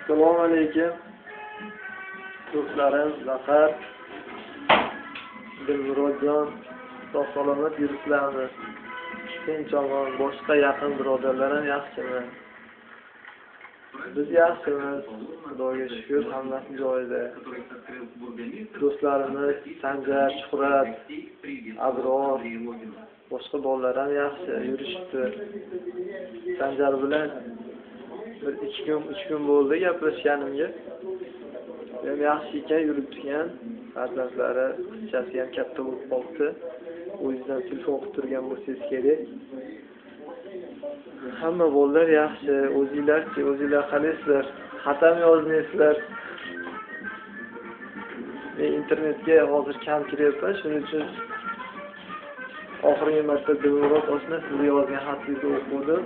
Assalomu alaykum do'stlarim, Zafar, Dilmurodjon, sog' salomat yuribsizlarmi? Tinch omon, boshqa yaqin birodarlarim yaxshimi? Biz yaxshimiz, Xudoga shukr, hammasi joyida. Do'stlarimiz Sanjar, Shuhrat, Abror, boshqa bolalar ham yaxshi yurishibdi. Sanjar bilan bir 2 kun, 3 kun bo'ldi gaplashganimga. Ham yaxshi ekan, yuribdi ekan. Farzandlari, qizchasi ham katta bo'lib qolibdi. O'zidan telefon qilib turgan bo'lsangiz kerak. Hamma bolalar yaxshi. O'zinglarchi, o'zinglar qalaysizlar? Xatam yozmaysizlar. Men internetga hozir kam kiryapman, shuning uchun oxirgi marta Dilmurod oshna sizni yozgan xatingizni o'qidim.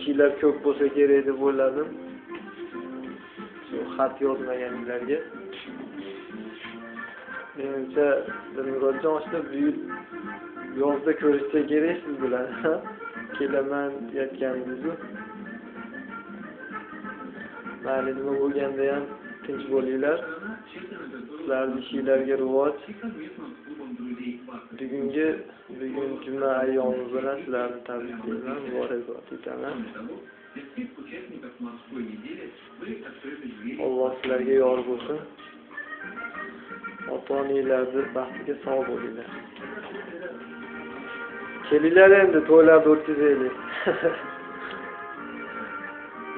Ishlar ko'p bo'lsa kerak deb o'yladim. Shu xat yozmaganinglarga. Menimcha Dilmurodjon oshna bu yil yozda ko'rishsa kerak siz bilan. Kelaman deyotganingiz-ku. Mayli, nima bo'lganda ham tinch bo'linglar. Sizlarning ishinglarga rivoj. Bugun juma ayyomi bilan sizlarni tabriklayman, muborakbod etaman. Alloh sizlarga yor bo'lsin. Ota-onalarning baxtiga sog' bo'linglar. Kelinglar endi to'ylarni o'tkazaylik.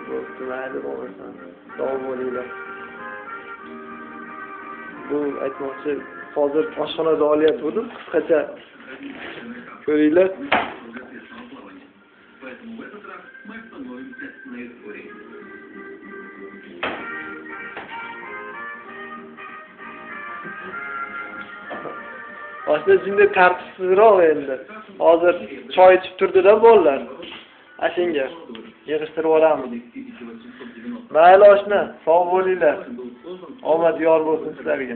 Bo'pti, mayli bo'lmasa. Sog' bo'linglar. Bu aytmoqchi, hozir oshxonada olyaptim, qisqacha ko'ringlar. Oshna shunday tartibsizroq endi. Hozir choy ichib turdi-da bolalar. Ashinga yig'ishtirib olamiz. Mayli oshna, sog' bo'linglar. Omad yor bo'lsin sizlarga.